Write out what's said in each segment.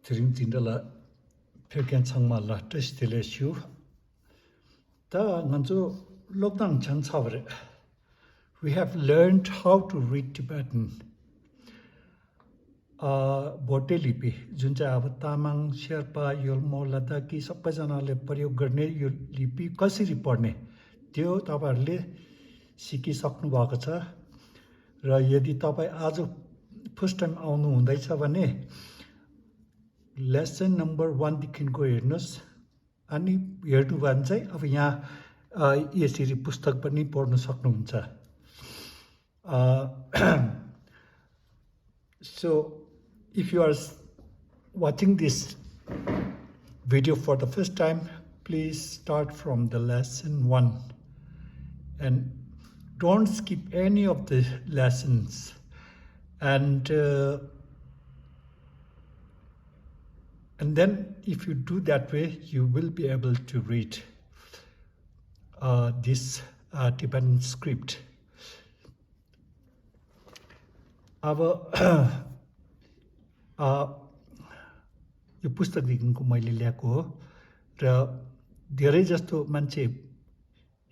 드림 딘달라 표현 창말라 뜻들레슈 다 먼저 록당 장차버려. We have learned how to read Tibetan. भोटे लिपि जुन चाहिँ अब तामाङ शेर्पा योल्मो लद्दाखी सबैजनाले प्रयोग गर्ने यो लिपि कसरी पढ्ने त्यो तपाईहरुले सिकिसक्नु भएको छ र यदि तपाई आज फर्स्ट टाइम आउनु हुँदैछ भने लेसन नम्बर 1 देखिको हेर्नुस् अनि हेर्नु भने चाहिँ अब यहाँ यसरी पुस्तक पनि पढ्न सक्नुहुन्छ So if you are watching this video for the first time, please start from the lesson 1 and don't skip any of the lessons, and then if you do that way you will be able to read this Tibetan script. अब यो पुस्तकदेखिको मैले ल्याएको हो र धेरै जस्तो मान्छे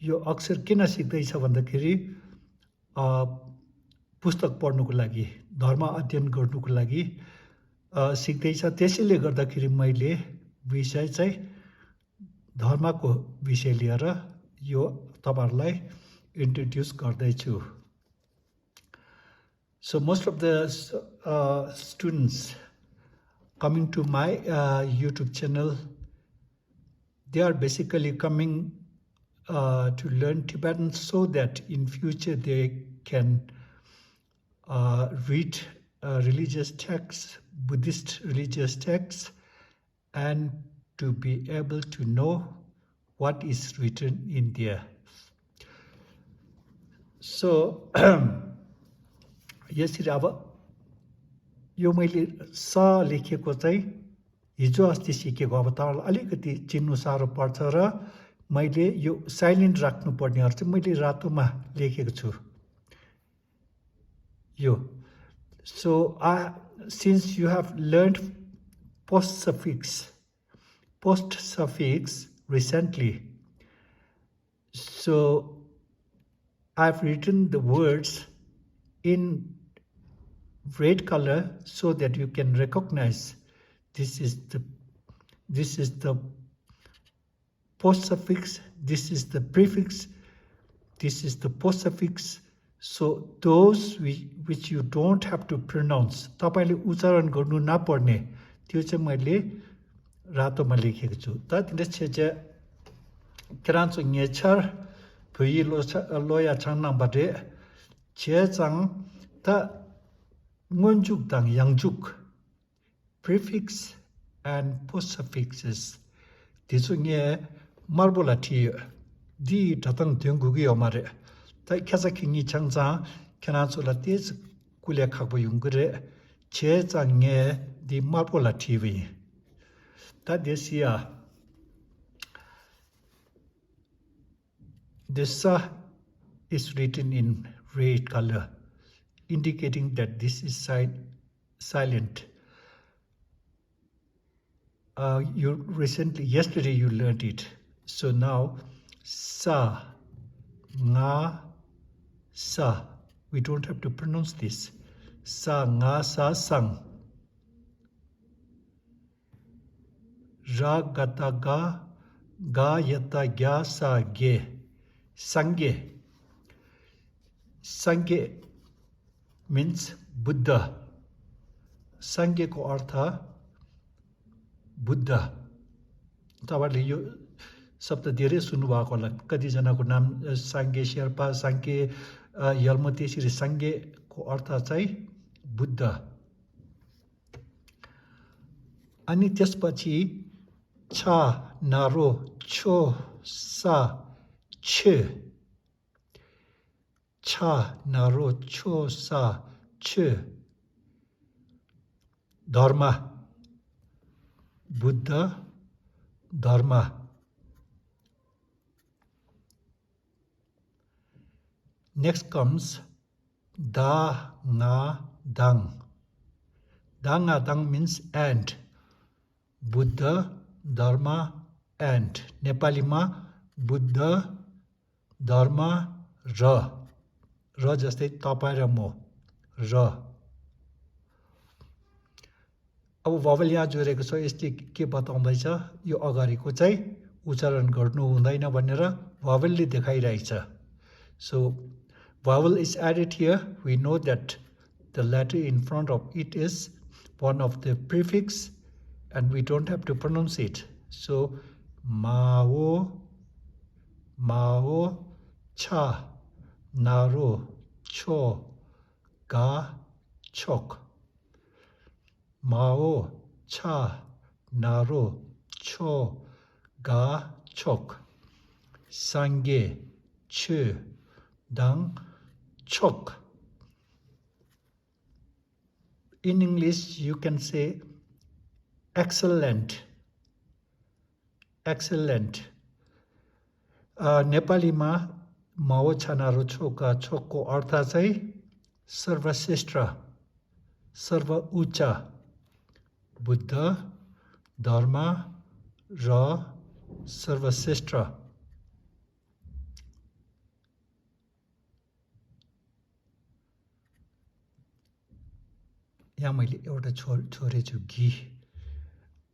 यो अक्षर किन सिक्दैछ भन्दाखेरि पुस्तक पढ्नुको लागि धर्म अध्ययन गर्नुको लागि सिक्दैछ त्यसैले गर्दाखेरि मैले विषय चाहिँ धर्मको विषय लिएर यो तपाईहरुलाई इन्ट्रोड्युस गर्दै छु So most of the students coming to my YouTube channel, they are basically coming to learn Tibetan so that in future they can read religious texts, Buddhist religious texts, and to be able to know what is written in there. So यसरी अब यो मैले स लेखेको चाहिँ हिजो अस्ति सिकेको अब तपाईहरुलाई अलिकति चिन्नु सारो पर्छ र मैले यो साइलेन्ट राख्नु पर्नेहरु चाहिँ मैले रातोमा लेखेको छु यो So since you have learned post suffix recently, so I've written the words in red color so that you can recognize this is the post suffix, this is the prefix, this is the post suffix. So those which you don't have to pronounce, तपाईले उच्चारण गर्नु नपर्ने त्यो चाहिँ मैले रातोमा लेखेको छु त तिनले चाहिँ क्रान्चो नेचर भुइ लोया छानबाटे छेचाङ त ngonjuk dang yangjuk prefix and post suffixes disunge marbola ti di tatang tyonggugi omare ta khasakingi changja khanachula tes kulya khakbo yungre che change di marbola tv ta desia this is written in red color, indicating that this is silent. Yesterday you learned it. So now, sa, nga, sa. We don't have to pronounce this. Sa, nga, sa, sang. Ra, gata, ga, yata, gya, sa, ge. Sangye. Sangye means Buddha. Sangye ko artha Buddha. तपाईहरुले यो शब्द धेरै सुन्नु भएको होला कति जनाको नाम सांगे शेर्पा सांगे यल्मो त्यसरी सांगे को अर्थ चाहिँ बुद्ध अनि त्यसपछि छ नारो छो सा छ Cha, naro, cho, sa, che. Dharma. Buddha, Dharma. Next comes da, nga, dang. Da, nga, dang means and. Buddha धर्म एन्ड नेपालीमा बुद्ध धर्म र जस्तै तपाईँ र म र अब भवल यहाँ जोडेको छ यसले के बताउँदैछ यो अगाडिको चाहिँ उच्चारण गर्नु हुँदैन भनेर भवलले देखाइरहेछ so vowel is added here we know that the letter in front of it is one of the prefix and we don't have to pronounce it so mao cha naro cho ga chok mao cha naro cho ga chok sangye chu dang chok in English you can say excellent नेपालीमा माओ छानारो छोका छोकको अर्थ चाहिँ सर्वश्रेष्ठ सर्वोच्च बुद्ध धर्म र सर्वश्रेष्ठ यहाँ मैले एउटा छोडेछु घी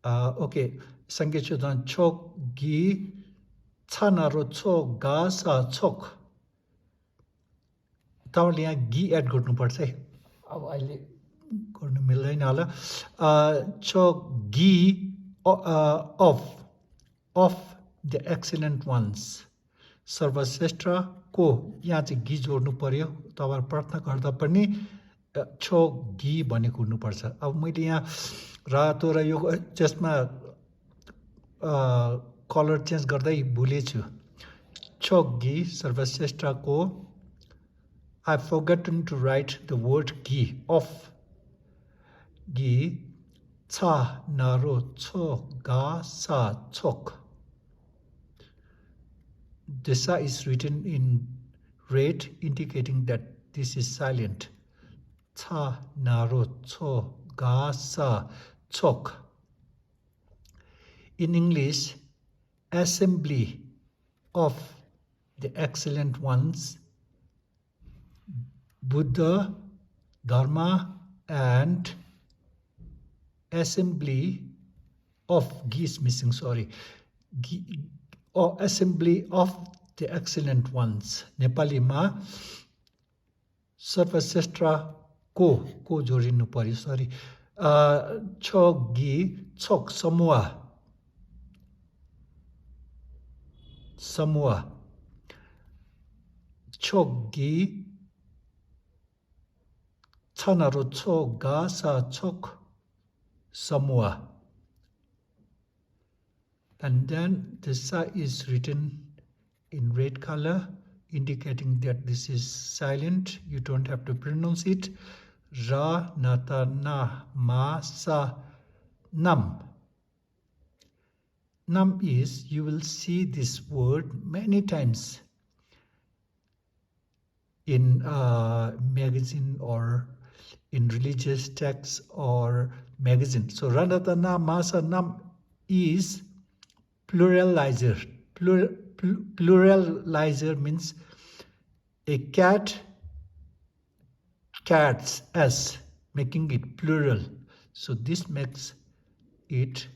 ओके संकेत छोक घी छानारो छो गा सा छोक तपाईँले यहाँ घी एड गर्नुपर्छ है अब अहिले गर्नु मिल्दैन होला छोक घी अफ द एक्सिलेन्ट वान्स सर्वश्रेष्ठको यहाँ चाहिँ घी जोड्नु पर्यो तपाईँ प्रार्थना गर्दा पनि छो घी भनेको हुनुपर्छ अब मैले यहाँ रातो र यो जसमा कलर चेन्ज गर्दै भुलेछु छो घी सर्वश्रेष्ठको I've forgotten to write the word ghee of ghee cha naro cho ga sa chok the sa is written in red indicating that this is silent cha naro cho ga sa chok in English assembly of the excellent ones Buddha Dharma and assembly of ghee is missing sorry or assembly of the excellent ones नेपालीमा सर्वश्रेष्ठ को जोडिनु पर्यो sorry छो घी छोक समूह छो घी छानारो छो गा सा छोक समूह and then the sa is written in red color indicating that this is silent you don't have to pronounce it ra nata na ma sa nam nam is you will see this word many times in magazine or in religious texts or magazine so ranatana masa nam is pluralizer pluralizer means a cats as making it plural so this makes it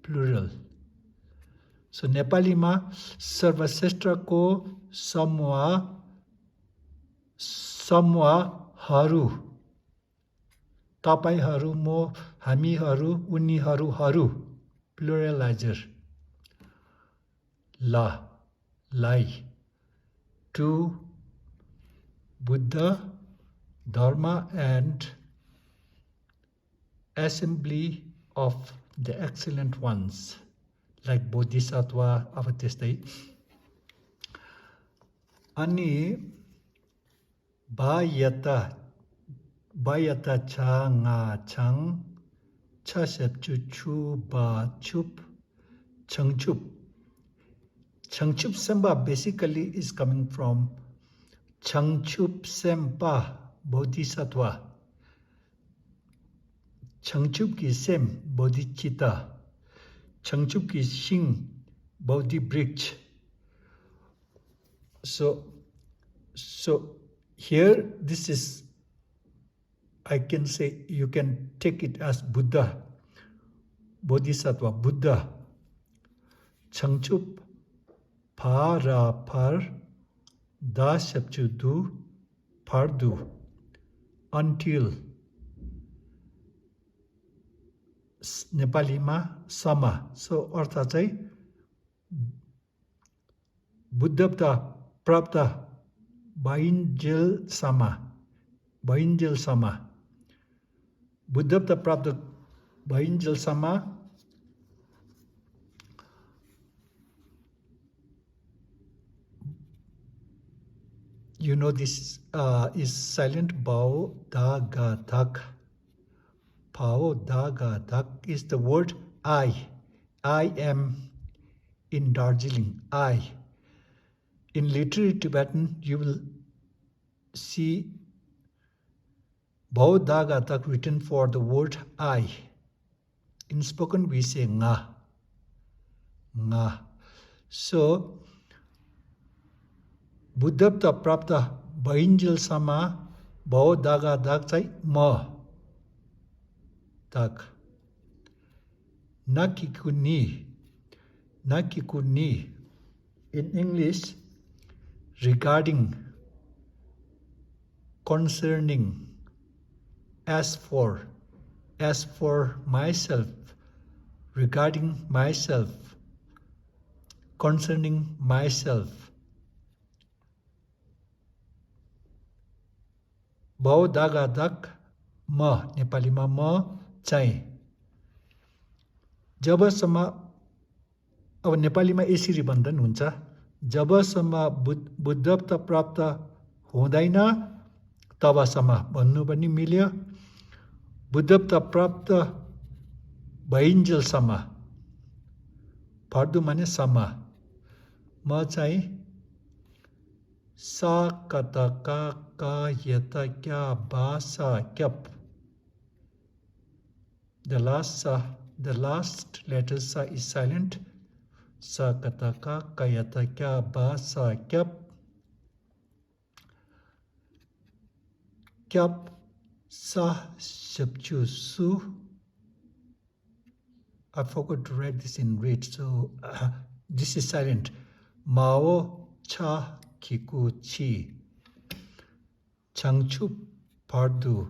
plural so नेपालीमा सर्वश्रेष्ठको समूहहरू तपाईहरू म हामीहरू उनीहरू pluralizer लाई to Buddha Dharma and assembly of the excellent ones like Bodhisattva अब त्यस्तै अनि bayata cha nga chang cha sep chu chu ba chup changchup Changchup Sempa basically is coming from Changchup Sempa Bodhisattva. Changchup ki sem bodhicitta. Changchup ki shing bodhi bridge. So here this is, I can say, you can take it as Buddha, Bodhisattva, Buddha. Changchup para par da shapchu du pardu until Nepalima sama. So artha chai Buddhapta prapta Bhainjil sama. Bhainjil sama. Buddhapta prapta Bhainjil sama. You know this is silent bao da ga dak. Bao da ga dak is the word I. I am in Darjeeling. I. In literary Tibetan, you will see bao da ga dak written for the word I. In spoken, we say nga. Nga. So, Buddhapta prapta Bhainjil sama bao daga dak chai ma dak. Nakikuni. Nakikuni. In English, regarding, concerning, as for myself, regarding myself, concerning myself. Bao daga dak ma, नेपालीमा म चाहिँ. जबसम्म, अब नेपालीमा यसरी भन्दा पनि हुन्छ, जबसम्म बुद्धत्व प्राप्त हुँदैन तबसम्म भन्नु पनि मिल्यो. बुद्धत्व प्राप्त भइन्जेलसम्म, फर्दु माने सम्म, म चाहिँ सा कता का यता क्या बा सा kyap. The last letter sa is silent. Sa kata ka yata kya ba sa kyap. Kyap sa shapchu su. I forgot to write this in red, so this is silent. Mao cha kiku chi. Changchup pardu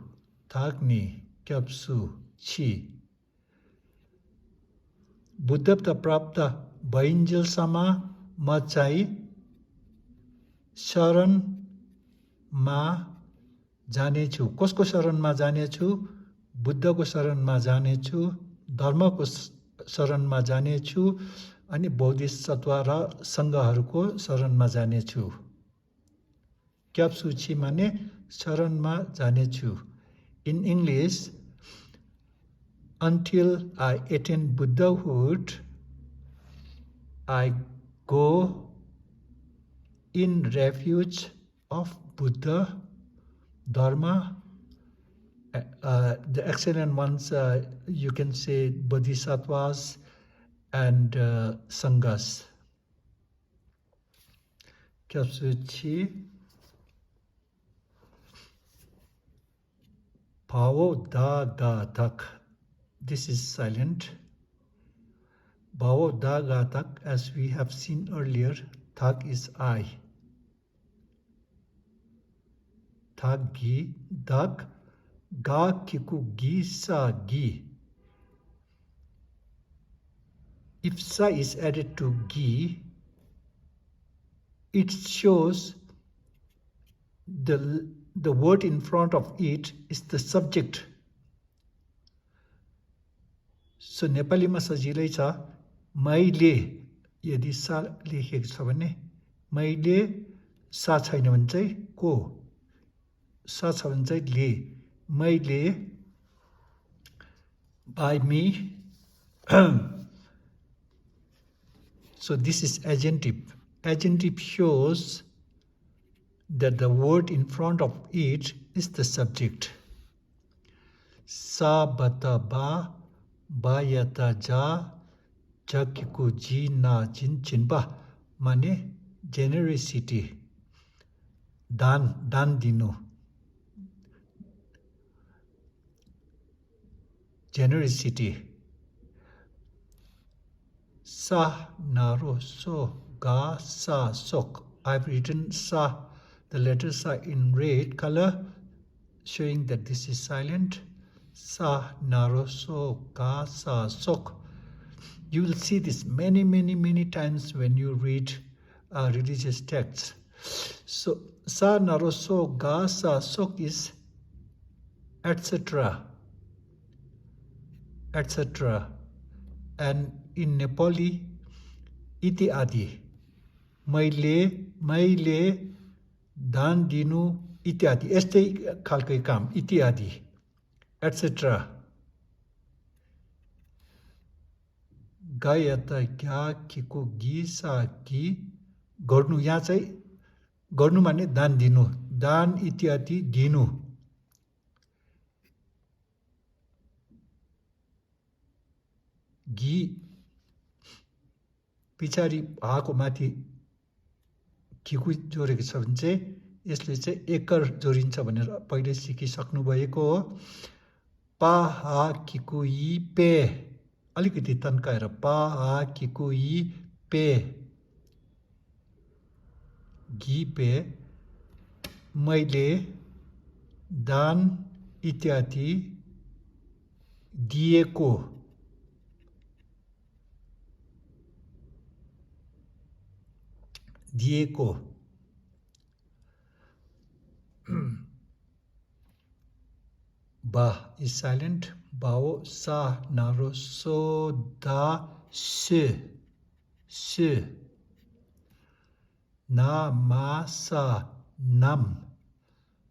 thagni kyapsu chi. बुद्धत्व प्राप्त भइन्जेलसम्म म चाहिँ शरणमा जानेछु. कसको शरणमा जानेछु? बुद्धको शरणमा जानेछु, धर्मको शरणमा जानेछु, अनि बोधिसत्व र सङ्घहरूको शरणमा जानेछु. क्याप्सु छि माने शरणमा जानेछु. In English, until I attain Buddhahood, I go in refuge of Buddha, Dharma, the excellent ones, you can say Bodhisattvas and Sanghas. Kyapsuchi Bhavo da ga dak. This is silent. Bhavo da ga dak, as we have seen earlier, tak is I. Tak gi, dak, ga kiku gi sa gi. If sa is added to gi, it shows the word in front of it is the subject. So नेपालीमा सजिलै छ. मैले यदि सा लेखेको छ भने, मैले सा छैन भने चाहिँ को, सा छ भने चाहिँ ले. मैले, by me. So this is agentive. Agentive shows that the word in front of it is the subject. सा बता बा बायता जा जकिको जी ना जिन चिन्बा माने generosity दान दिनु generosity sa naro so ga sa sok. I've written sa, the letters are in red color showing that this is silent. Sa naro so ga sa sok. You will see this many times when you read religious texts. So sa naro so ga sa sok is etc. And in Nepali iti adi मैले दान दिनु इत्यादि यस्तै खालकै काम इत्यादि etcetera गायता क्या किको गी सा कि गर्नु यहाँ चाहिँ गर्नु माने दान दिनु दान इत्यादि दिनु गी पछाडि हाको माथि किकु जोडेको छ भने चाहिँ यसले चाहिँ एकर जोडिन्छ भनेर पहिले सिकिसक्नु भएको हो पा हा किकु यी पे अलिकति तन्काएर पा हा किकु यी पे गी पे मैले दान इत्यादि दिएको ba is silent bao sa naro so da se na ma sa nam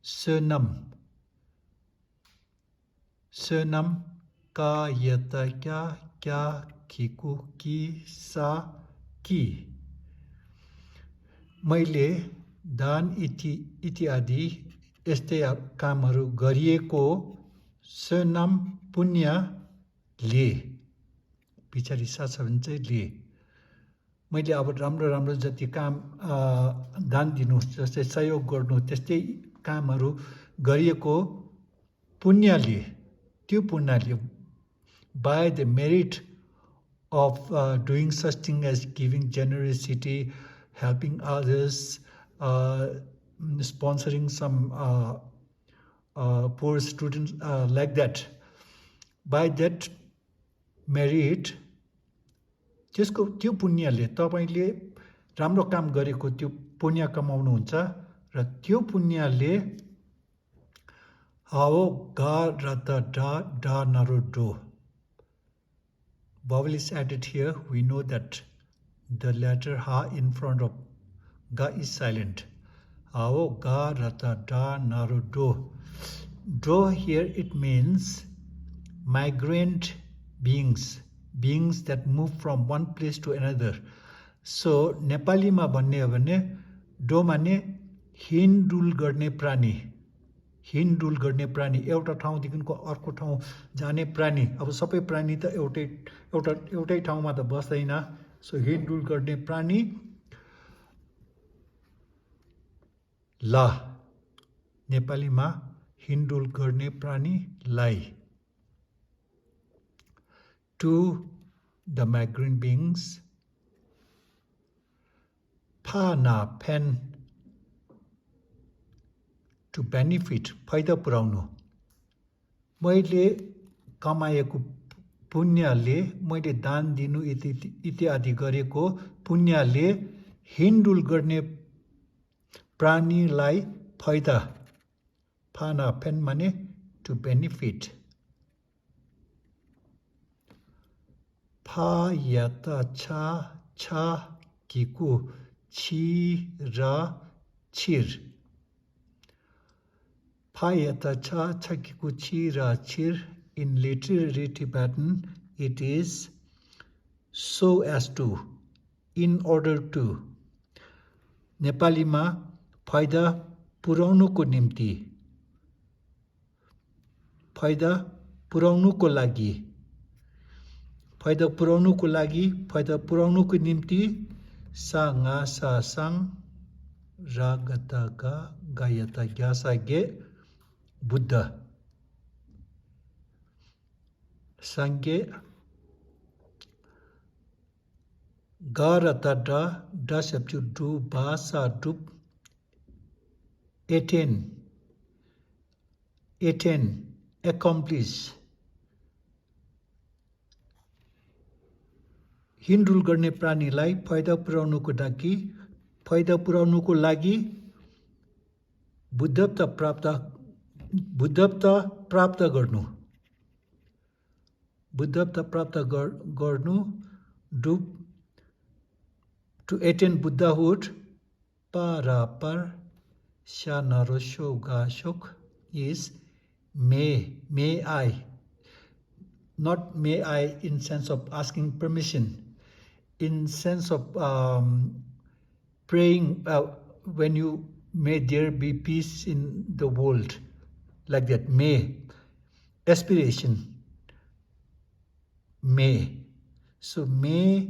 surnam ka yata kya kiku ki sa ki मैले दान इत्यादि यस्तै कामहरू गरिएको स्वनाम पुण्यले पछाडि साथ छ भने चाहिँ ले मैले अब राम्रो जति काम दान दिनु जस्तै सहयोग गर्नु त्यस्तै कामहरू गरिएको पुण्यले त्यो पुण्यले by the merit of doing such thing as giving generosity helping others, sponsoring some poor students like that. By that merit, त्यसको त्यो पुण्यले तपाईले राम्रो काम गरेको त्यो पुण्य कमाउनुहुन्छ र त्यो पुण्यले हाओ गा रत डा नरो डो. Vowel is added here. We know that the letter ha in front of ga is silent. Ao ga rata da naru do. Do here it means migrant beings that move from one place to another. So Nepali ma भन्ने हो भने do माने हिँडडुल गर्ने प्राणी एउटा ठाउँदेखिको अर्को ठाउँ जाने प्राणी अब सबै प्राणी त एउटै ठाउँमा त बस्दैन सो हिँडडुल गर्ने प्राणी ला नेपालीमा हिँडडुल गर्ने प्राणीलाई to the migrant beings phana pen to benefit फाइदा पुर्याउनु मैले कमाएको पुण्यले मैले दान दिनु इत्यादि गरेको पुण्यले हिँडडुल गर्ने प्राणीलाई फाइदा फाना फेन माने to benefit फा यता छा किकु छि र छिर Phayata cha chakiku chi ra chir. In literary Tibetan, it is so as to, in order to. Nepalima फाइदा पुर्याउनुको निम्ति फाइदा पुर्याउनुको लागि फाइदा पुर्याउनुको निम्ति सा ङा सा साङ रा गता गा गायता ग्यासा गे बुद्ध सांगे गा रता डा सेप्चु डु बा सा डुप एटेन accomplish हिन्डुल गर्ने प्राणीलाई फाइदा पुर्याउनुको लागि बुद्धत्व प्राप्त गर्नु to attain Buddhahood parapar shanarosho gashok is may I, not may I in sense of asking permission, in sense of praying when you may there be peace in the world, like that. May aspiration, may. So may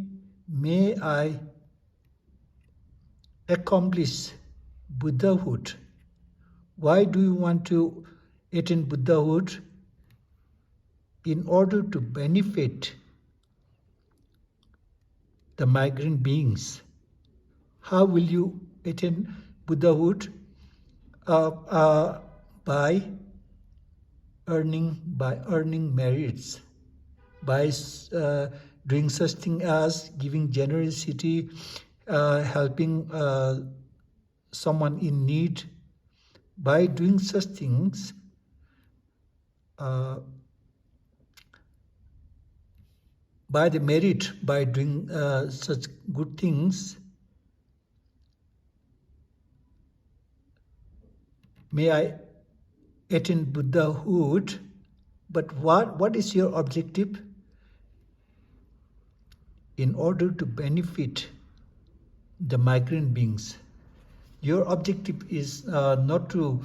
I accomplish Buddhahood. Why do you want to attain Buddhahood? In order to benefit the migrant beings. How will you attain Buddhahood? By earning merits, by doing such thing as giving generosity, helping someone in need. By doing such things, by the merit, by doing such good things, may I attain Buddhahood. But what is your objective? In order to benefit the migrant beings. Your objective is not to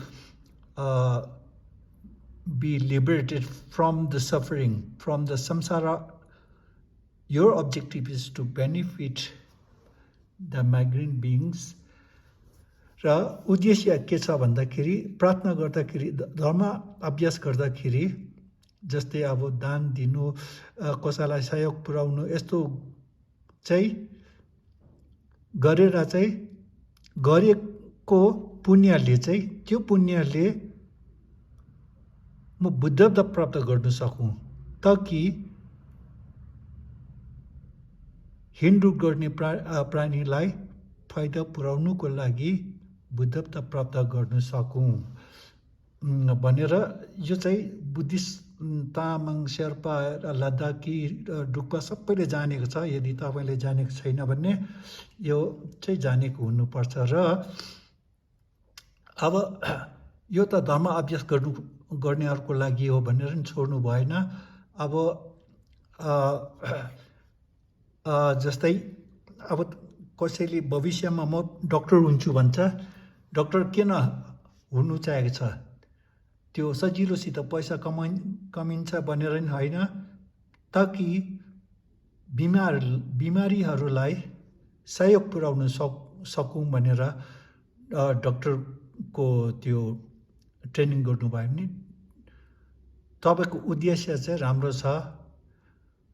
be liberated from the suffering, from the samsara. Your objective is to benefit the migrant beings. र उद्देश्य के छ भन्दाखेरि प्रार्थना गर्दाखेरि धर्म अभ्यास गर्दाखेरि जस्तै अब दान दिनु कसैलाई सहयोग पुर्याउनु यस्तो चाहिँ गरेर चाहिँ गरेको पुण्यले चाहिँ त्यो पुण्यले म बुद्धत्व प्राप्त गर्न सकूँ ताकि हिन्दू गर्ने प्राणीलाई फाइदा पुर्याउनुको लागि बुद्धत्व प्राप्त गर्न सकूँ भनेर यो चाहिँ बुद्धिस्ट तामाङ शेर्पा लद्दाखी डुक्पा सबैले जानेको छ यदि तपाईले जानेको छैन भने यो चाहिँ जानेको हुनुपर्छ र अब यो त धर्म अभ्यास गर्नेहरूको लागि हो भनेर नि छोड्नु भएन अब जस्तै अब कसैले भविष्यमा म डाक्टर हुन्छु भन्छ डाक्टर किन हुनु चाहेको छ त्यो सजिलोसित पैसा कमिन्छ भनेर नि होइन ताकि बिमारीहरूलाई सहयोग पुर्याउन सकौँ भनेर डाक्टरको त्यो ट्रेनिङ गर्नुभयो भने तपाईको उद्देश्य चाहिँ राम्रो छ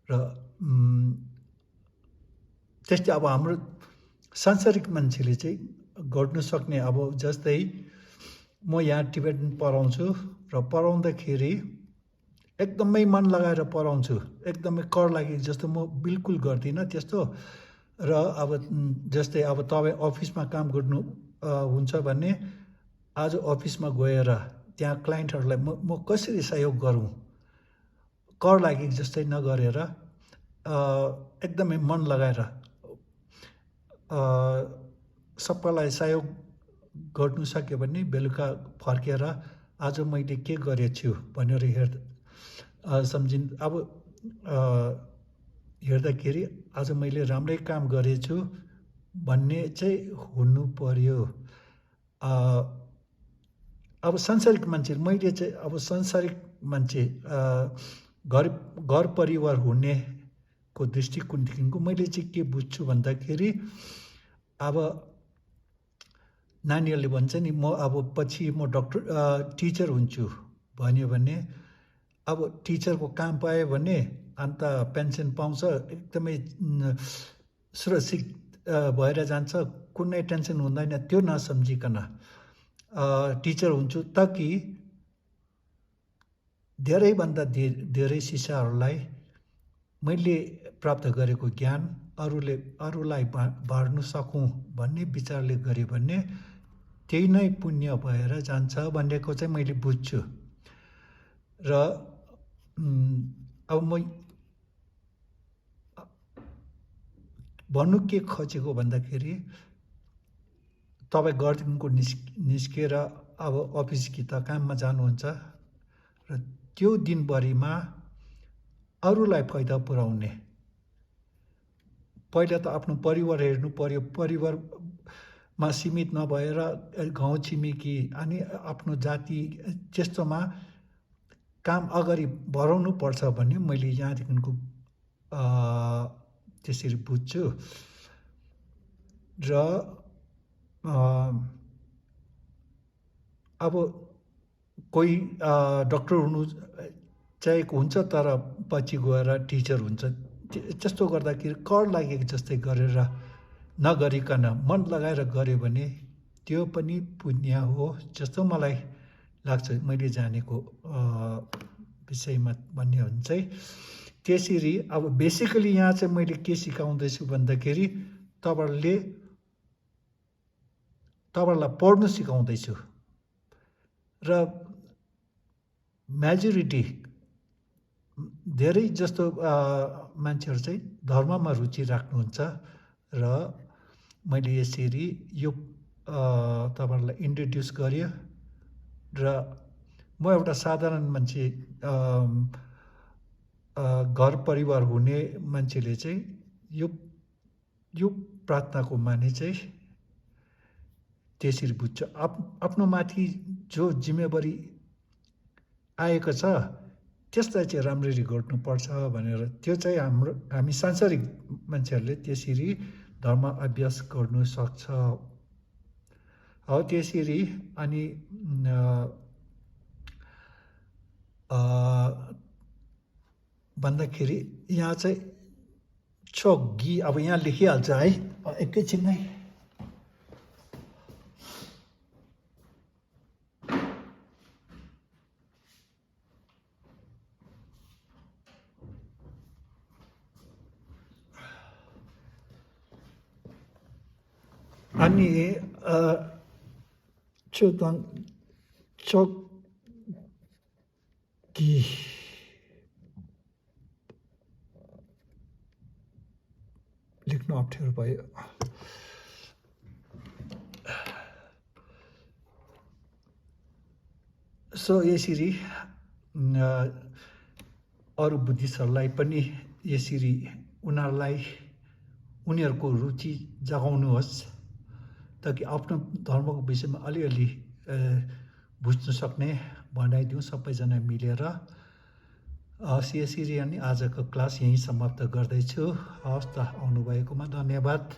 र त्यस्तै अब हाम्रो सांसारिक मान्छेले चाहिँ गर्न सक्ने अब जस्तै म यहाँ टिबेटन पढाउँछु र पढाउँदाखेरि एकदमै मन लगाएर पढाउँछु एकदमै कर लागि जस्तो म बिल्कुल गर्दिनँ त्यस्तो र अब जस्तै अब तपाईँ अफिसमा काम गर्नु हुन्छ भने आज अफिसमा गएर त्यहाँ क्लाइन्टहरूलाई म कसरी सहयोग गरौँ कर लागि जस्तै नगरेर एकदमै मन लगाएर सबैलाई सहयोग गर्नु सक्यो भने बेलुका फर्केर आज मैले के गरेछु भनेर सम्झिन अब हेर्दाखेरि आज मैले राम्रै काम गरेछु भन्ने चाहिँ हुनु पर्यो अब सांसारिक मान्छे मैले चाहिँ अब सांसारिक मान्छे घर परिवार हुनेको दृष्टिकोणदेखिको मैले चाहिँ के बुझ्छु भन्दाखेरि अब नानीहरूले भन्छ नि म अब पछि म डक्टर टिचर हुन्छु भन्यो भने अब टिचरको काम पायो भने अन्त पेन्सन पाउँछ एकदमै सुरक्षित भएर जान्छ कुनै टेन्सन हुँदैन त्यो नसम्झिकन टिचर हुन्छु ताकि धेरैभन्दा धेरै शिष्यहरूलाई मैले प्राप्त गरेको ज्ञान अरूलाई बाँड्नु सकौँ भन्ने विचारले गऱ्यो भने त्यही नै पुण्य भएर जान्छ भनेको चाहिँ मैले बुझ्छु र अब म भन्नु के खोजेको भन्दाखेरि तपाईँ घरदेखिको निस्केर अब अफिस कि त काममा जानुहुन्छ र त्यो दिनभरिमा अरूलाई फाइदा पुर्याउने पहिला त आफ्नो परिवार हेर्नु पर्यो परिवारमा सीमित नभएर गाउँ छिमेकी अनि आफ्नो जाति त्यस्तोमा काम अगाडि बढाउनु पर्छ भन्ने मैले यहाँदेखिको त्यसरी बुझ्छु र अब कोही डक्टर हुनु चाहेको हुन्छ तर पछि गएर टिचर हुन्छ त्यस्तो गर्दाखेरि कर लागेको जस्तै गरेर नगरिकन मन लगाएर गऱ्यो भने त्यो पनि पुण्य हो जस्तो मलाई लाग्छ मैले जानेको विषयमा भन्ने हो भने चाहिँ त्यसरी अब बेसिकली यहाँ चाहिँ मैले के सिकाउँदैछु भन्दाखेरि तपाईँहरूलाई पढ्नु सिकाउँदैछु र मेजोरिटी धेरै जस्तो मान्छेहरू चाहिँ धर्ममा रुचि राख्नुहुन्छ र मैले यसरी यो तपाईँहरूलाई इन्ट्रोड्युस गरेँ र म एउटा साधारण मान्छे घर परिवार हुने मान्छेले चाहिँ यो प्रार्थनाको माने चाहिँ त्यसरी बुझ्छ आफ्नो माथि जो जिम्मेवारी आएको छ त्यसलाई चाहिँ राम्ररी गर्नुपर्छ भनेर त्यो चाहिँ हामी सांसारिक मान्छेहरूले त्यसरी धर्म अभ्यास गर्नु सक्छ हो त्यसरी अनि भन्दाखेरि यहाँ चाहिँ छोगी अब यहाँ लेखिहाल्छ है एकैछिन है अनि चोकी लेख्नु अप्ठ्यारो भयो सो यसरी अरू बुद्धिस्टहरूलाई पनि यसरी उनीहरूको रुचि जगाउनुहोस् ताकि आफ्नो धर्मको विषयमा अलिअलि बुझ्नु सक्ने भनाइदिउँ सबैजना मिलेर यसरी अनि आजको क्लास यहीँ समाप्त गर्दैछु हवस् त आउनुभएकोमा धन्यवाद।